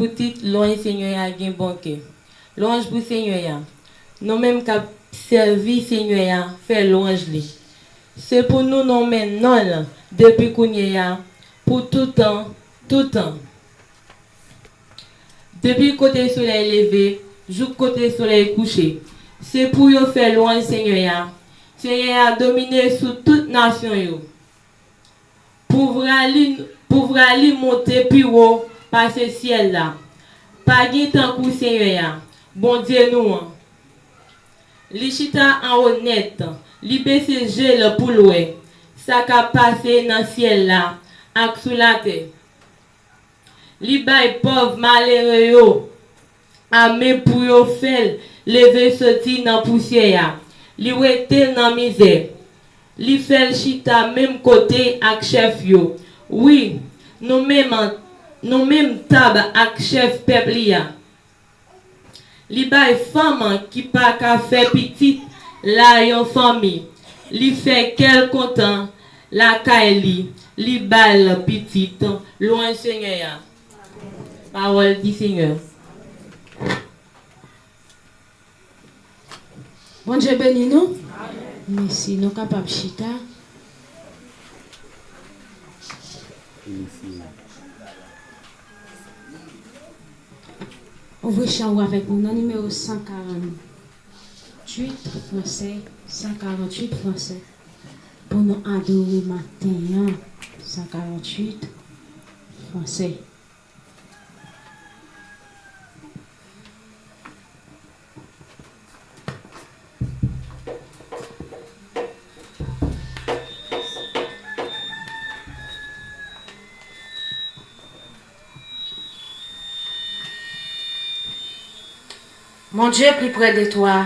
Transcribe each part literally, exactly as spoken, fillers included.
Pitit, lwanj Senyè a gen bon kè. Lwanj pou Senyè a. Nou menm k ap sèvi Senyè a, fè lwanj li. Se pou nou nonmen non l depi kounye a, pou toutan, toutan. Depi kote solèy leve, jouk kote solèy kouche. Se pou yo fè lwanj Senyè a. Senyè a domine sou tout nasyon yo. Pouvwa li, pouvwa li monte pi wo pase syèl la. Pa gen tankou Senyè a, Bondye nou an. Li chita anwo nèt, li bese je l pou l wè sa k ap pase nan syèl la ak sou latè. Li bay pòv malere yo ame pou yo fè l leve soti nan pousyè a. Li wete l nan mizè. Li fè l chita menm kote ak chèf yo. Wi, nou menm, nou menm tab ak chèf pèp li a. Li bay fanm ki pa ka fè pitit la yon fanmi. Li fè kè l kontan lakay li. Li ba l pitit. Lwanj Senyè a. Pawòl di Senyè. Bondye beni nou. Mèsi. Nou kapab chita. Ouvri chan ou avèk nou nan nimewo san karanntuit fransè, san karanntuit fransè, pou nou adore maten an, san karanntuit fransè. Mon Dieu plus près de toi.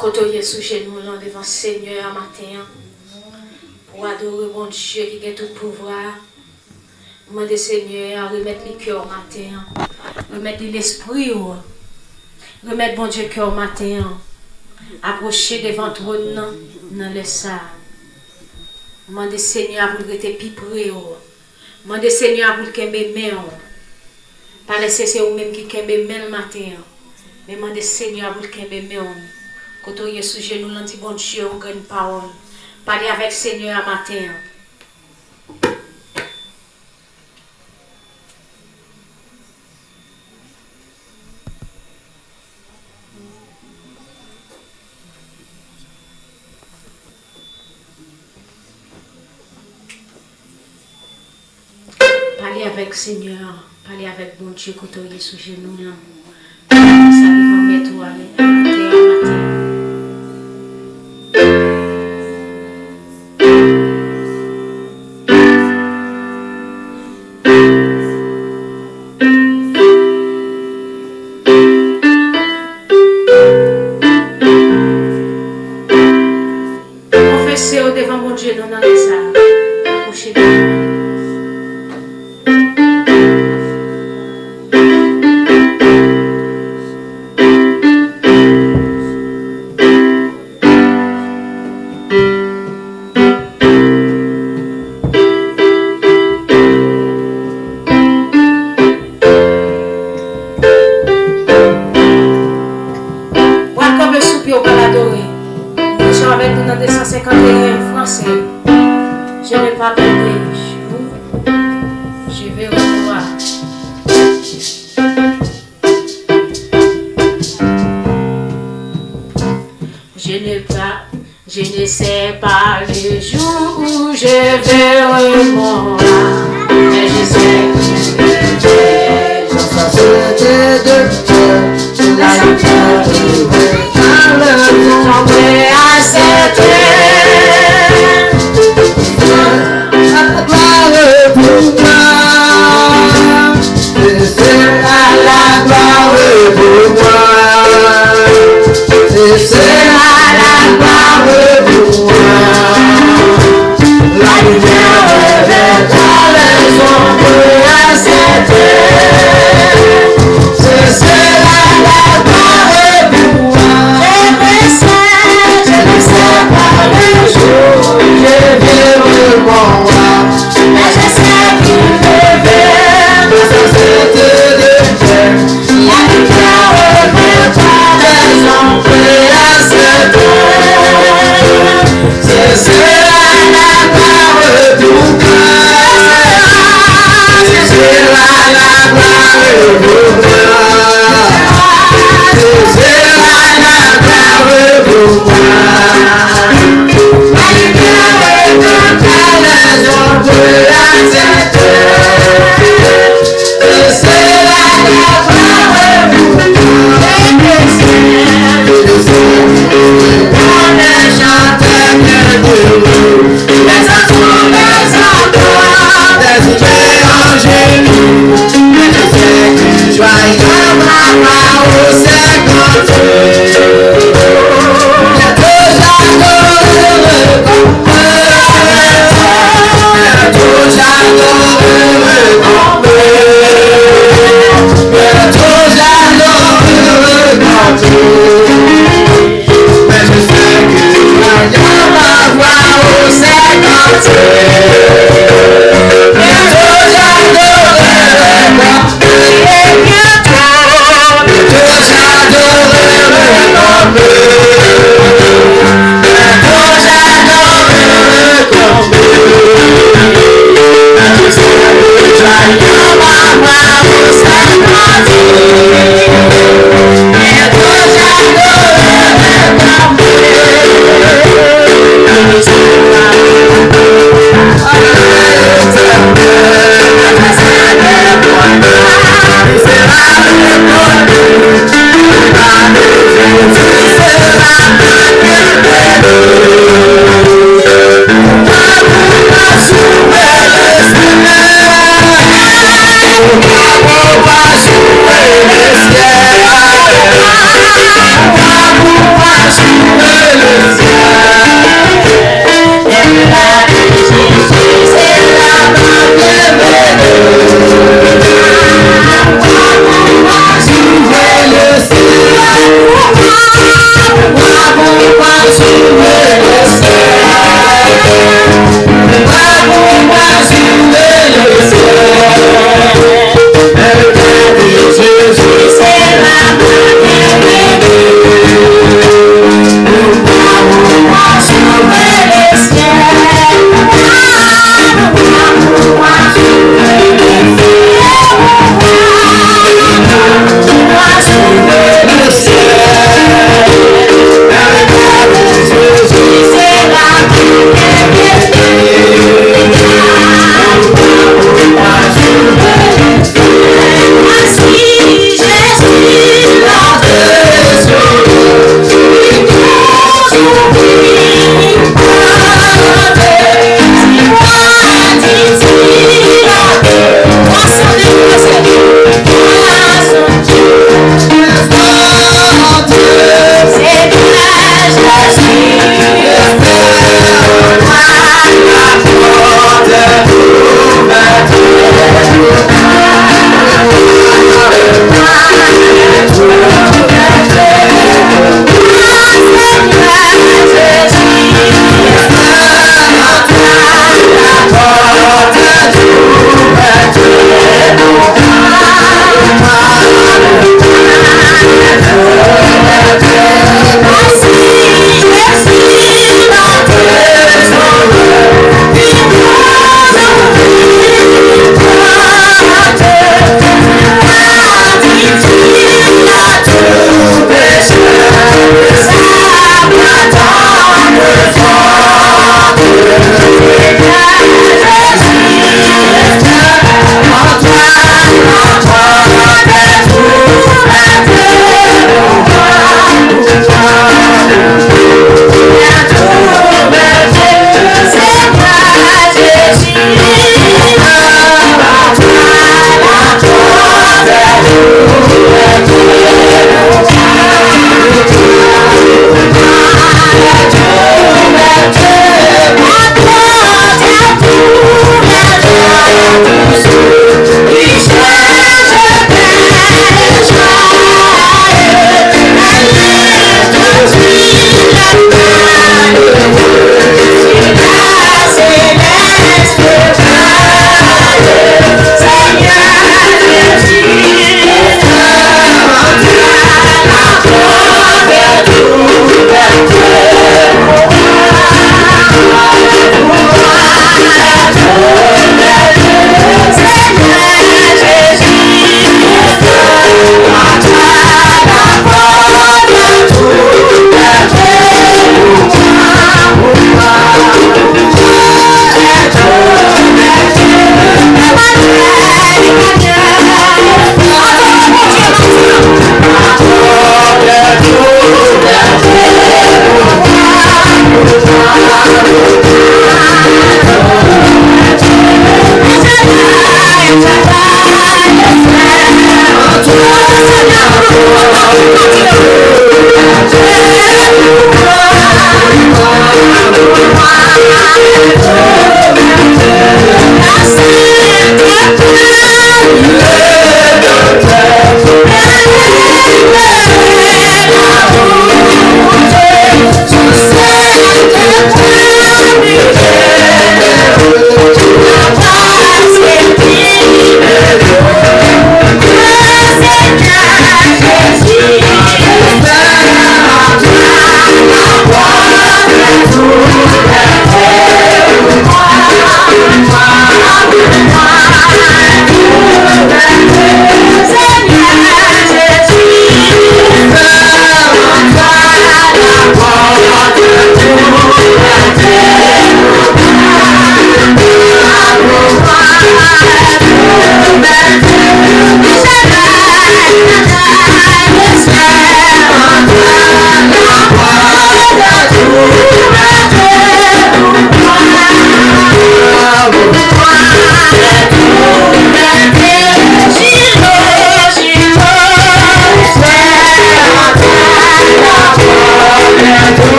Kote w ye sou jenou w lan devan Senyè a maten an, pou w adore Bondye ki gen tout pouvwa a. Mande Senyè a remèt li kè w maten an, remèt li lespri w, remèt Bondye kè w maten an. Apwoche devan twòn nan nan lè sa a. Mande Senyè a pou l rete pi pre w. Mande Senyè a pou l kenbe men w. Pa lèse se ou menm ki kenbe men l maten an, men mande Senyè a pou l kenbe men w. Kote w ye sou jenou w lan, di Bondye yon grenn pawòl. Pale avèk Senyè a maten an. Pale avèk Senyè a, pale avèk Bondye kote w ye sou jenou w lan. Sa devan mèt ou ale atè a maten. Konfese w devan Bondye non nan lè sa a. Apwoche devan. Pral kanpe sou pye w, pral adore. Nou chante avèk nou nan de san senkant e en fransè. Je ne pas perdre jour, je vais revoir. Je ne pas, je ne sais pas le jour où je verrai mon âme, mais je sais que je vais dans sa sainteté de cœur, la lumière qui me parle. Soyez à cette heure, la gloire pour moi. Et c'est à la gloire pour moi. Et c'est à la gloire pour moi. La lumière reviendra les ombres à cette heure. Et c'est à la gloire pour moi.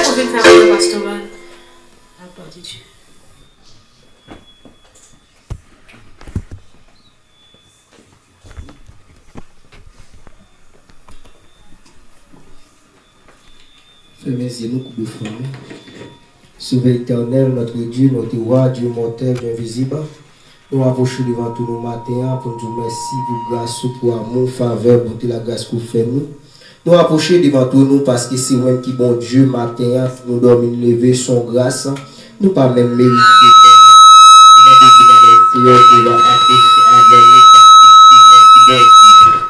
Ou vin fè mwen pastoral. La gloire de Dieu. Fèmen zye nou, koube fon nou. Sauveur éternel, notre Dieu, notre roi, Dieu immortel, Dieu invisible, nou apwoche devan twòn ou maten an pou n di w mèsi pou gras ou, pou amou, favè, bonte, lagras ke w fè nou. Nou apwoche devan twòn ou paske se ou menm ki Bondye maten an, nou dòmi, n leve, se yon gras. Nou pa menm merite menm. Nou mande pou nou, Seyè, ke w va apwoche avè nou, paske se ou menm ki Bondye.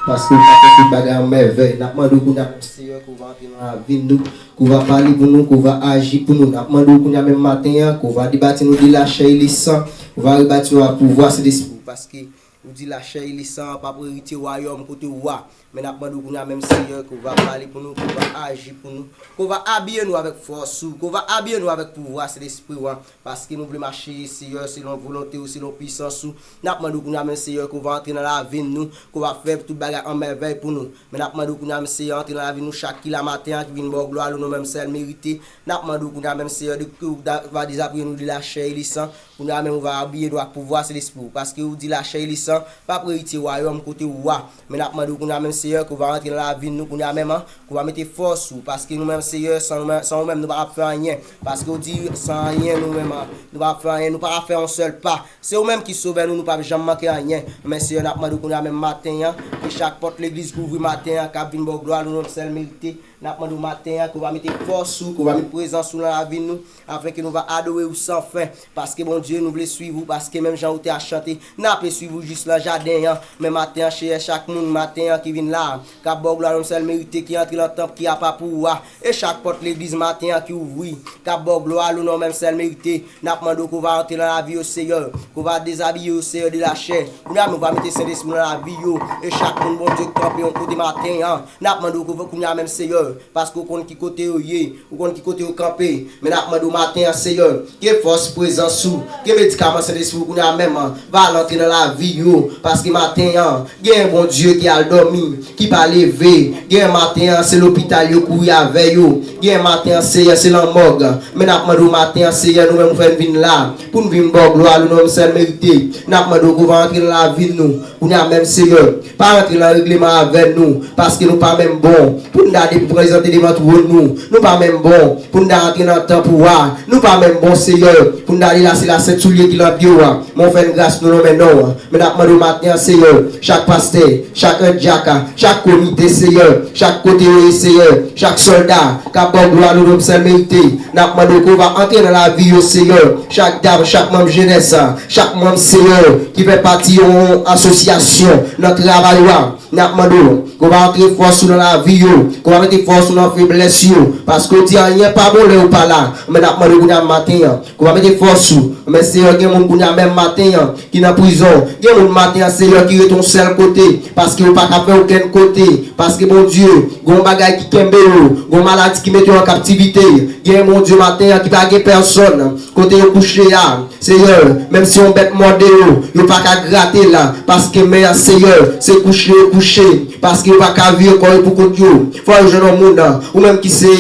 Paske w ka fè tout bagay an mèvèy. N ap mande w kounye a, Seyè, ke w va antre nan lavi nou, ke w va pale pou nou, ke w va aji pou nou. N ap mande w kounye a menm maten an, ke w va debati nou de lachè e lesan, ke w va rebati nou ak pouvwa Sentespri w. Paske ou di lachè e lesan p ap eritye wayòm kote w a. Men n ap mande w kounye a menm, Seyè, ke w va pale pou nou, ke w va aji pou nou, ke w va abiye nou avèk fòs ou, ke w va abiye nou avèk pouvwa Sentespri w a, paske nou vle mache, Seyè, selon volonte w, selon pisans ou. N ap mande w kounye a menm, Seyè, ke w va antre nan lavi nou, ke w va fè tout bagay an mèvèy pou nou. Men n ap mande w kounye a menm, Seyè, antre nan lavi nou chak ki la maten an, ki vin ba w glwa, lone w menm sèl merite. N ap mande w kounye a menm, Seyè, de, ke w da, va dezabiye nou de lachè e lesan, kounye a menm, ou va abiye nou ak pouvwa Sentespri w, paske ou di lachè e lesan p ap eritye wayòm kote w a. Men n ap mande w kounye a menm, Seyè, ke w va rantre nan lavi nou kounye a menm an, ke w va mete fòs ou, paske nou menm, Seyè, san nou menm, san ou menm, nou pa kab fè anyen, paske ou di, san anyen, nou menm an, nou pa kab fè anyen, nou pa kab fè yon sèl pa. Se ou menm ki sovè nou, nou p ap janm manke anyen. Men, Seyè, n ap mande w kounye a menm maten an, ke chak pòt legliz ki ouvri maten an, k ap vin ba w glwa, lone w sèl merite, n ap mande w maten an, ke w va mete fòs ou, ke w va mete prezans ou nan lavi nou, afenke nou va adore ou san fen, paske, Bondye, nou vle swiv ou, paske menm jan ou te ap chante, n ape swiv ou jis nan jaden an. Men maten an, Seyè, chak moun maten an ki vin la, k ap ba w glwa, lone w sèl merite, ki antre nan tanp ki apa pou ou a, e chak pòt legliz maten an ki ouvri, k ap ba w glwa, lone w menm sèl merite, n ap mande w ke w va antre nan lavi yo, Seyè, ke w va dezabiye yo, Seyè, de lachè. Kounye a menm, ou va mete Sentespri w nan lavi yo, e chak moun, Bondye, k kanpe yon kote maten an, n ap mande w ke w, kounye a menm, Seyè, paske w konn ki kote yo ye, ou konn ki kote yo kanpe. Men n ap mande w maten an, Seyè, ke fòs prezans ou, ke medikaman Sentespri w kounye a menm an, va al antre nan lavi yo, paske maten an, gen Bondye ki al dòmi, ki pa leve, gen maten an, se lopital yo kouri avè yo, gen maten an, Seyè, se lanmòg. Men n ap mande w maten an, Seyè, nou menm ou fè n vin la, pou n vin ba w glwa, lone w sèl merite. N ap mande w ke w va antre nan lavi nou, kounye a menm, Seyè, pa rantre nan regleman avè nou, paske nou pa menm bon pou n ta deprezante devan twòn ou. Nou pa menm bon pou n ta rantre nan tanp ou a. Nou pa menm bon, Seyè, pou n ta di la se la sèt soulye ki nan pye w a. Men w fè n gras, nou nonmen non w. Men n ap mande w maten an, Seyè, chak pastè, chak endyak, chak komite, Seyè, chak kote yo ye, Seyè, chak sòlda k ap ba w glwa, lone w sèl merite. N ap mande w ke w va antre nan lavi yo, Seyè. Chak dam, chak manm jenès, chak manm, Seyè, ki fè pati yon asosyasyon nan travay ou a. N ap mande w ke w va antre fòs ou nan lavi yo, ke w va mete fòs ou nan feblès yo, paske w di anyen pa bon lè ou pa la. Men n ap mande w kounye a maten an, ke w va mete fòs ou. Men, Seyè, gen moun kounye a menm maten an ki nan prizon. Gen moun maten an, Seyè, ki rete yon sèl kote, paske yo pa ka fè okenn kote, paske, Bondye, gen yon bagay ki kenbe yo, gen yon maladi ki mete yo an kaptivite. Gen, Bondye, maten an ki pa gen pèsòn kote yo kouche a. Seyè, menm si yon bèt mòde yo, yo pa ka grate l, paske men an, Seyè, se kouche yo kouche, paske yo pa ka vire kò yo pou kont yo. Fò yo jwenn yon moun, ou menm ki se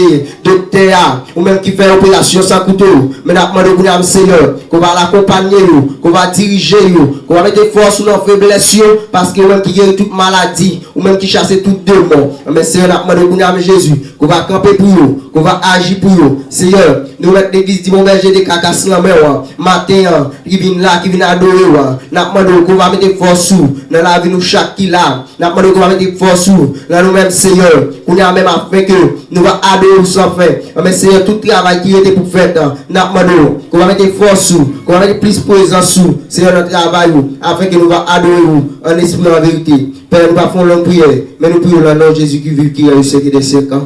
doktè a, ou menm ki fè operasyon san kouto. Men n ap mande w kounye a, Seyè, ke w va al akonpanye yo, ke w va dirije yo, ke w va mete fòs ou nan feblès yo, paske ou menm ki geri tout maladi, ou menm ki chase tout demon. Men, Seyè, n ap mande w kounye a, Jezi, ke w va kanpe pou yo, ke w va aji pou yo. Seyè, nou remèt legliz Di Bon Bèje de Kakas nan men w, maten an, ki vin la, ki vin adore w. N ap mande w ke w va mete fòs ou nan lavi nou chak ki la. N ap mande w ke w va mete fòs ou nan nou menm, Seyè. Kounye a menm, afenke nou va adore w san fen. Men, Seyè, tout travay ki rete pou fèt, n ap mande w ke w va mete fòs ou, ke w va mete plis prezans ou, Seyè, nan travay ou, afenke nou va adore w an espri, an verite. Pè, nou pa fè yon long priyè, men nou priye w nan non Jezi ki viv, ki règne e syèk dè syèk.